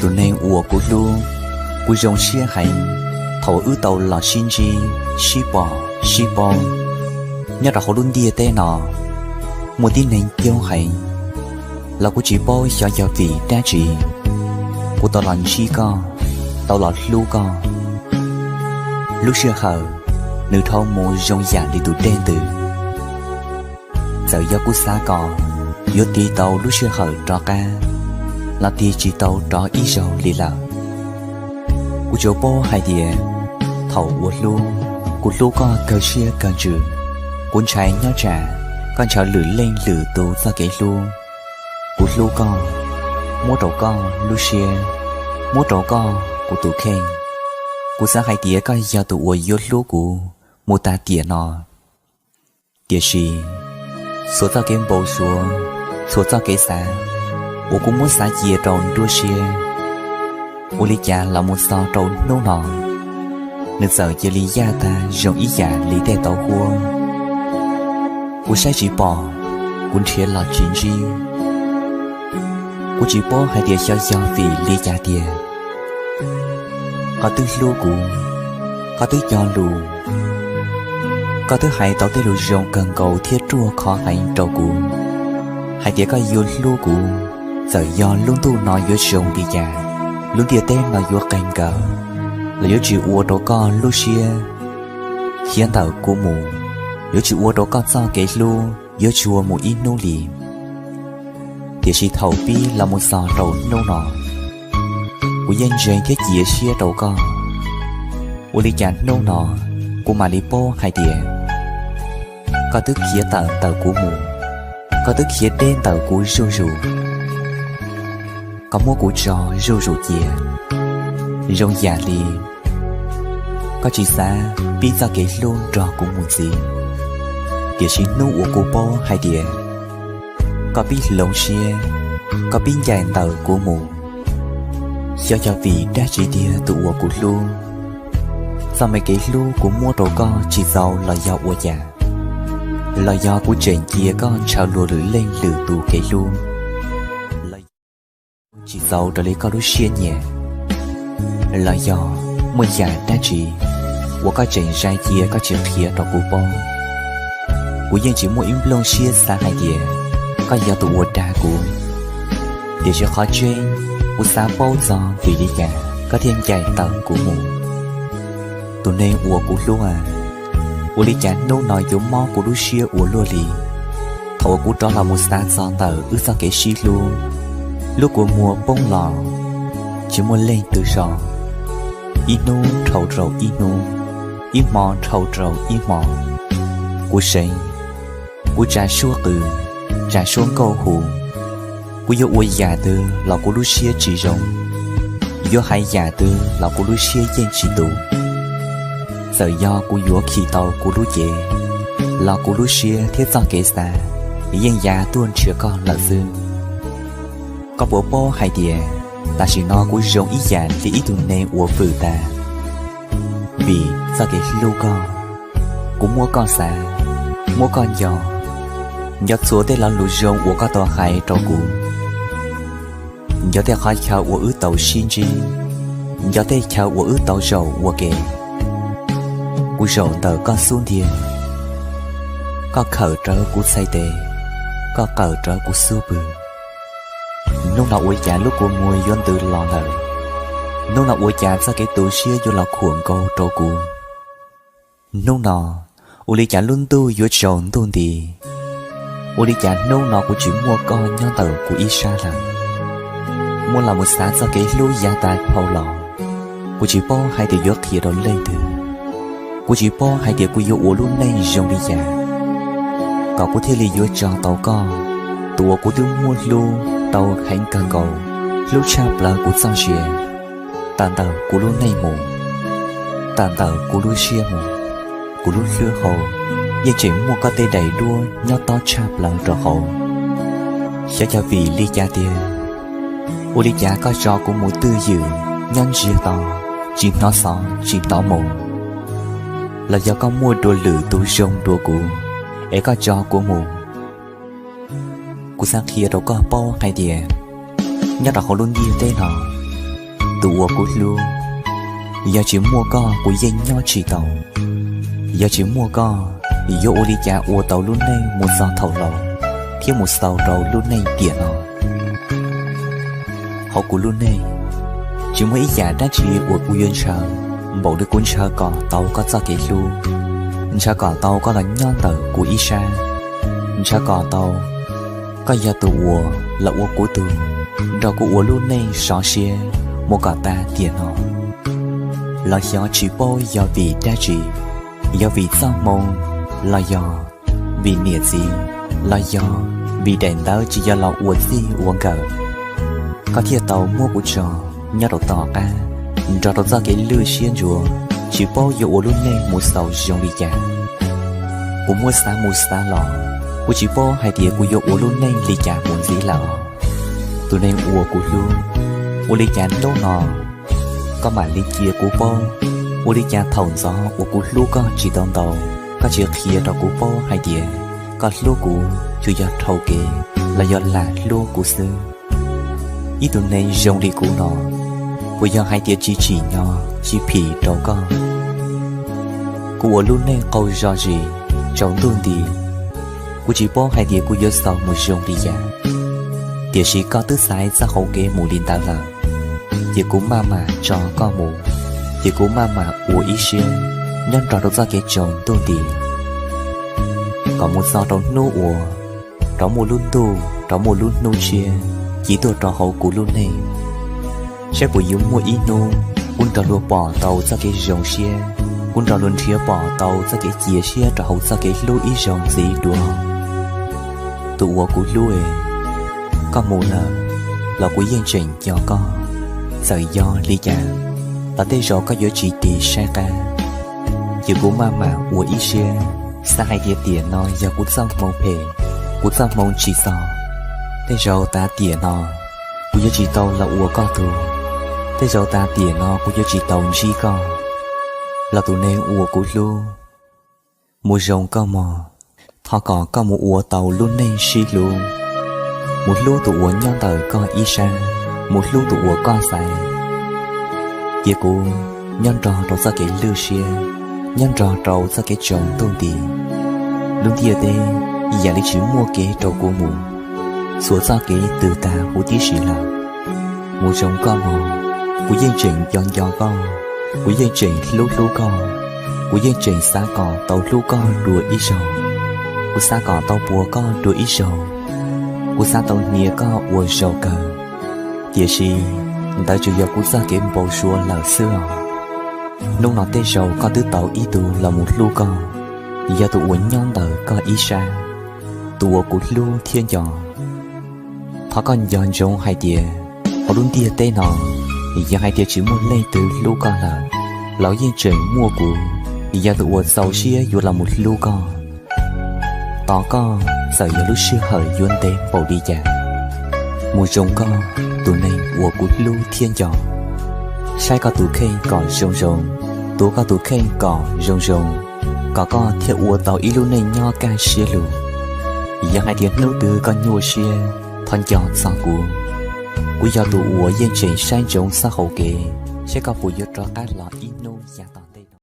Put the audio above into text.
Tus neeg uas kuv hlub, kuv zoo siab heev thaum wb tau los sib ntsib, sib pom, sib paub nyob rau hauv lub ntiaj teb no. Muaj tib neeg coob heev, los kuv tsis paub xyov yog vim dab tsi kuv tau los ntsib koj, tau los hlub koj. Lub sij hawm nws dhau mus zoo yam li tus dej ntws. Txawm yog kuv xav kom yuav tiv tau lub sij hawm rov qab, los tig tsis tau rov ib zaug li lawm. Kuv tsuas paub hais tias thaum uas hlub, kuv hlub koj kawg siab kawg ntsws. Kuv ntshai nyob tsam koj ntshaw lwm leej lwm tus txoj kev hlub. Kuv hlub koj, muab rau koj lub siab, muab rau koj kuv tus kheej. Kuv xav hais tias koj yog tus uas yuav hlub kuv mus tag tiam no. Tiam sis txhua txoj kev npau suav, txhua txoj kev xav uas kuv muab xav cia rau nruab siab, ua li cas los mus txog rau hnub no, nws txawm cia li yaj tag zoo ib yam li tej tauv huab. Kuv saib tsis pom, kuv nrhiav los tsis ntsib. Kuv tsis paub hais tias xyov yog vim li cas tiag. Koj twb hlub kuv, koj twb cog lus, koj twb hais tau tej lus zoo kawg nkaus thiab ruaj khov heev rau kuv, hais tias koj yuav hlub kuv, txawm yog lub ntuj no yuav zoo li cas, lub ntiaj teb no yuav qees nkaus, los yuav tsis ua rau koj lub siab khiav ntawm kuv mus, yuav tsis ua rau koj txoj kev hlub yuav tsuag mus ib hnub li. Tiam sis thaum pib los mus txog rau hnub no, kuv yeej ntseeg thiab cia siab rau koj. Ua li cas hnub no kuv mam li paub hais tias koj twb khiav tawm ntawm kuv mus, koj twb khiav deb ntawm kuv zuj zus, koj muab kuv tso zuj zus cia, zoo yam li koj tsis xav pib txoj kev hlub nrog kuv mus ntxiv. Tiam sis hnub uas kuv paub hais tias koj pib hloov siab, koj pib ncaim ntawm kuv mus, xyov yog vim dab tsi tiag tus uas kuv hlub. Txoj me kev hlub kuv muab rau koj tsis txaus los yog ua cas, los yog kuv tseem cia koj ntshaw luag lwm leej lwm tus kev hlub, los yog tsis txaus raws li koj lub siab nyiam, los yog muaj yam dab tsi uas koj tseem zais cia koj tsis qhia rau kuv paub. Kuv yeej tsis muaj ib nplooj siab xav hais tias koj yog tus uas dag kuv. Tiam sis qhov tseeb, kuv xav paub txog vim li cas koj thiaj ncaim ntawm kuv mus. Tus neeg uas kuv hlub a, ua li cas hnub no yuav mob kuv lub siab ua luaj li? Thaum uas kuv rov los mus xav txog ntawm wb txoj kev sib hlub, lub kua muag poob los tsis muaj leej twg so. Ib hnub dhau rau ib hnub, ib hmo dhau rau ib hmo, kuv seev, kuv tsa suab qw, tsa suab nkauj hu. Kuv yuav ua yam twg los kuv lub siab tsis zoo, yuav hais yam twg los kuv lub siab yeej tsis tus. Txawm yog kuv yuav khi tau kuv lub cev, los kuv lub siab thiab txoj kev xav yeej ya tuaj nrhiav koj lawm xwb. Koj puas paub hais tias tam sim no kuv zoo ib yam li ib tug neeg uas vwm tas? Vim txoj kev hlub koj, kuv muab koj xav, muab koj nco, nco txhua tej lo lus zoo uas koj tau hais rau kuv, nco tej qhov chaw uas wb tau sib ntsib, nco tej chaw uas wb tau zaum ua ke. Kuv zaum ntawm koj xub ntiag, koj khawm rawv kuv txhais tes, koj qawm rawv kuv xub pwg. Hnub no ua cas lub kua muag yuav ntws los lawm? Hnub no ua cas txoj kev tu siab yuav los khuam nkaus rau kuv? Hnub no ua li cas lub ntuj yuav tsaus ntuj nti? Ua li cas hnub no kuv tsis muaj koj nyob ntawm kuv ib sab lawm? Muab los mus xav txoj kev hlub yav tas dhau los, kuv tsis paub hais tias yuav qhia rau leej twg. Kuv tsis paub hais tias kuv yuav ua lub neej zoo li cas kom kuv thiaj li yuav tso tau koj, tus uas kuv twb muab hlub tau heev kawg nkaus, hlub tshaj plaws kuv txoj sia. Tawm ntawm kuv lub neej mus, tawm ntawm kuv lub siab mus, kuv lub hlwb hau yeej tseem muaj koj tej daim duab nyob tob tshaj plaws rau hauv. Xyov yog vim li cas tiag, ua li cas koj tso kuv mus twj ywm nyob ntsiag to, tsis hnov xov tsis hnov moo, los yog koj muaj dua lwm tus zoo dua kuv es koj tso kuv mus? Kuv xav qhia rau koj paub hais tias nyob rau hauv lub ntiaj teb no, Tus uas kuv hlub, yog tsis muaj koj kuv yeej nyob tsis tau. Yog tsis muaj koj, yuav ua li cas ua tau lub neej mus txog thaum laus, thiab mus xaus rau lub neej tiam no? Hauv kuv lub neej, tsis muaj ib yam dab tsi uas kuv yuav ntshaw npaum li kuv ntshaw kom tau koj txoj kev hlub, ntshaw kom tau koj los nyob ntawm kuv ib sab, ntshaw kom tau koj yog tus uas los ua kuv tug, nrog kuv ua lub neej sov siab mus kom tas tiam no. Los xyov tsis paub yog vim dab tsi, yog vim txoj hmoo, los yog vim niam txiv, los yog vim daim ntawv tsis yog los ua txij ua nkawm, koj thiaj tau muab kuv tso nyob rau tom qab, nrog rau txoj kev lwj siab ntsuav, tsis paub yuav ua lub neej mus xaus zoo li cas. Kuv muab xav mus xav los, kuv tsis paub hais tias kuv yuav ua lub neej li cas mus ntxiv lawm. Tus neeg uas kuv hlub, ua li cas hnub no koj mam li cia kuv paub? Ua li cas thaum ntxov uas kuv hlub koj tsis tau ntau, koj tsis qhia rau kuv paub hais tias koj hlub kuv tsuas yog dhau kev los yog lam hlub kuv xwb? Ib tug neeg zoo li kuv no, puas yog hais tias tsis tsim nyog tsis phim rau koj? Kuv ua lub neej qaug zog zis, tsaus ntuj nti, kuv tsis paub hais tias kuv yuav xaus mus zoo li cas. Tiam sis koj twb xaiv txoj hau kev mus li ntawd lawm, ces kuv maj mam tso koj mus, ces kuv maj mam ua ib siab nyob nrog rau txoj kev tsaus ntuj nti, kom mus txog rau hnub uas rov muaj lub ntuj, rov muaj lub hnub tshiab ci tuaj rau hauv kuv lub neej, saib puas yuav muaj ib hnub kuv nrog luag pom tau txoj kev zoo siab, kuv nrog luag nrhiav pom tau txoj kev cia siab rau hauv txoj kev hlub ib zaug ntxiv dua. Tus uas kuv hlub, koj mus lawm los kuv yeej tseem nco koj. Txawm yog li cas los tej zaum koj yuav tsis tig saib qab, ces kuv maj mam ua ib siab, xav hais tias tiam no yog kuv txoj hmoo phem, kuv txoj hmoo tsis txaus. Tej zaum tas tiam no kuv yuav tsis tau los ua koj tug, tej zaum tas tiam no kuv yuav tsis tau ntsib koj. Los tus neeg uas kuv hlub, mus zoo koj mog, thov kom koj mus ua tau lub neej sib hlub, mus hlub tus uas nyob ntawm koj ib sab, mus hlub tus uas koj xaiv, cia kuv nyob nrog rau txoj kev lwj siab, nyob nrog rau txoj kev tsaus ntuj nti. Lub ntiaj teb yam li tsis muaj kev rau kuv mus, txhua txoj kev twb tag huv tib si lawm. Mus zoo koj mog, kuv yeej tseem nco nco koj, kuv yeej tseem hlub hlub koj, kuv yeej tseem xav kom tau hlub koj dua ib zaug, kuv xav kom tau puas koj dua ib zaug, kuv xav tau hnia koj ua zaus kawg. Tiam sis ntawd tsuas yog kuv txoj kev npau suav lawm xwb os. Hnub no tej zaum koj twb tau ib tug los mus hlub koj, yog tus uas nyob ntawm koj ib sab, tus uas kuv hlub thiab nco. Thov koj nco ntsoov hais tias hauv lub ntiaj teb no, yog hais tias tsis muaj leej twg hlub koj lawm, los yeej tseem muaj kuv, yog tus uas txaus siab yuav los mus hlub koj. Tos koj txawm yog lub sij hawm yuav ntev npaum li cas. Mus zoo koj, tus neeg uas kuv hlub thiab nco. Saib koj tus kheej kom zoo zoo, tuav koj tus kheej kom zoo zoo, kom koj thiaj ua tau ib lub neej nyob kaj siab lug. Yog hais tias hnub twg koj nyuaj siab, thov nco txog kuv. Kuv yog tus uas yeej tseem saib ntsoov txoj hau kev, saib koj puas yuav rov qab los ib hnub yav tom